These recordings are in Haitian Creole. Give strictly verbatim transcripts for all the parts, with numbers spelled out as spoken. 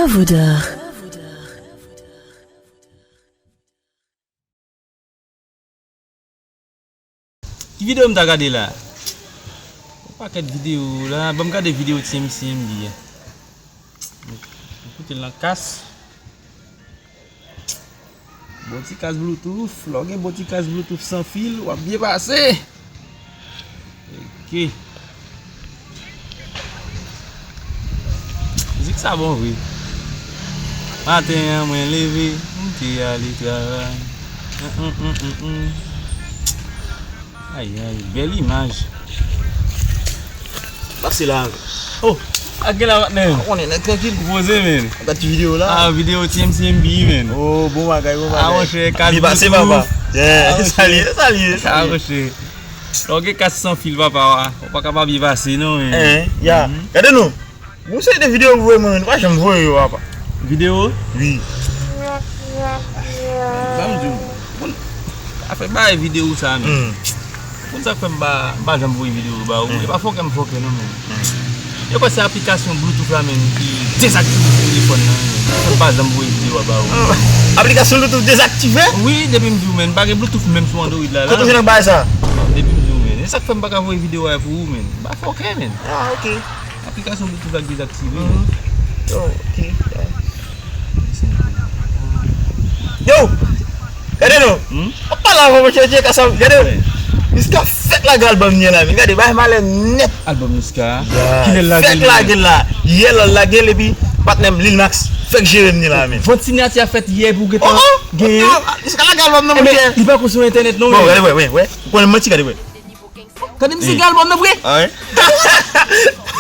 Œuvre d'art. Ki videyo m ta gade la? Yon pakèt videyo la. Ban m gade videyo T M C M B a. M koute l nan kas. Bon ti kas Bluetooth. Lè w gen bon ti kas Bluetooth san fil, w ap byen pase. Ok. Mizik sa bon vre. Maten an, mwen leve, m te ale travay. Hum, hum, hum, hum, hum. Ay, ay, bèl imaj. Pase la. Oh, ak gen la patnè. Ou konnen, nèg trankil. Ou poze, men. Gade ti videyo la. Ah, videyo T M C M B, men. Oh, bon bagay, bon bagay. Ah, monchè, kas Bluetooth. Byen pase, papa. Yeah, ah, monchè. Salye, salye, ah, salye. Monchè. Lè w gen kas san fil, papa, wa, ou pa ka pa byen pase, non, men. Eh, ya. Mhm. Gade nou. Gon seri de videyo ou voye mwen, men ou pa janm voye yo, papa. Videyo? Wi. Ban m di w, moun, afè bay videyo sa, men. Hmm. Ou konn sa k fè m pa, m pa janm voye videyo ba ou? Hmm. E pa fòkè m fòkè, non, men. Hmm. Yo kwè se aplikasyon Bluetooth la, men, ki dezaktive sou telefòn nan, men. Fè m pa janm voye videyo a ba ou. Hmm. Aplikasyon Bluetooth dezaktive? Wi, depi m di w, men. Pa gen Bluetooth menm sou Android la, la. Kote w jwenn ak bagay sa? Depi m di w, men. E sa k fè m pa ka voye videyo a pou ou, men. M pa fòkè, men. Ah, ok. Aplikasyon Bluetooth la k dezaktive. Mhm. Oh, ok. Yo! Gade non. Hmm? Ap pale avan, monchè, Dye ka sa, gade. Wi. Niska fèk lage albòm li la, men gade, bay malè nèt. Albòm Niska. Ya. Kilè l lage l? Fèk lage l la. Yè l lage l epi patnè m Lil Max fèk jere m ni la, men. Vant sinyati a fèt yè pou gentan genyen. Oh, oh. Niska lage albòm nan, monchè. Ebyen, li pa konn sou entènèt non, men. Bon, gade, wè, wè, wè. Ou konnen manti, gade, wè. Gade misye gen albòm nan vre. Ah, wi.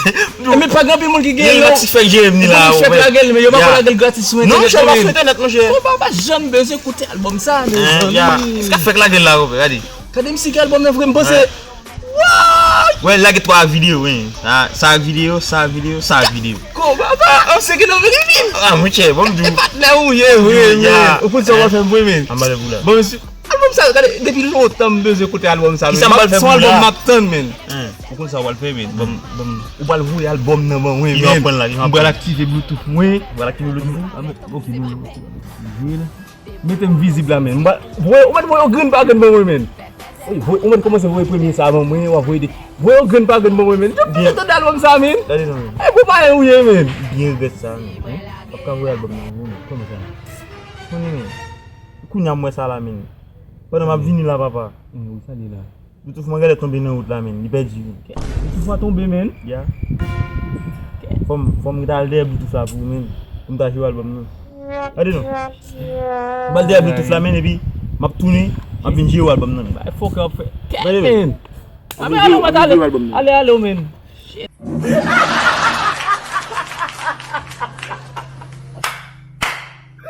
E men pa gen anpil moun ki gen yo. Lil Max fèk jere m ni la, fèk lage l, men yo pa konn lage l gratis sou entènèt non, men. Non, monchè, pa sou entènèt, monchè. Ou pa, pa janm bezwen koute albòm sa, mezanmi. Niska fèk lage l la, gade. Gade misye gen albòm nan vre, m panse. Wouy! Wè, lage twa videyo, wi. Sa, sa videyo, sa videyo, sa videyo. Ko, papa, se ki nan vini vin. Ah, monchè, bon, m di w. Patnè ou ye, vre, men. Ou konn sa w ap fè m vre, men. An malè pou la. Bon, mesye. Albòm sa, gade, depi lontan m bezwen koute albòm sa, men. Kisa m pral fè pou ou la? Se yon albòm m ap tann, men. Ou konn sa w pral fè, men. Ban m, ban m, ou pral voye albòm nan ban mwen, men. M pral aktive Bluetooth mwen. M pral aktive Bluetooth mwen. Ah, men, ok, nou, nou, nou, nou, nou, nou, mete m vizib la, men. M pral voye, ou mèt voye yon grenn pa grenn ban mwen, men. Wi, voye, ou mèt kòmanse voye premye sa ban mwen, w ap voye de. Voye yon grenn pa grenn ban mwen, men. Yo pa tande albòm sa, men. Gade non, men. E pou pa ou ye, men. Byen regrèt sa, men. W ap ka voye albòm nan, men. Kòman sa? Konnen, men. Kounye a m wè sa la, men. Pandan m ap vini la, papa. Wi, sa li la. Bluetooth mwen genlè tonbe nan wout la, men. Li pèdi, men. Bluetooth mwen tonbe, men. Ya. Fò m, fò m rete al dèyè Bluetooth la pou ou, men. Pou m ta jere albòm nan. Gade non. M al dèyè Bluetooth la, men, epi m ap tounen, m ap vin jere albòm nan, men. Bay fòkè w ap fè. Gade, men. Gade, men. A, men ale, w mèt ale. Ale, ale, men.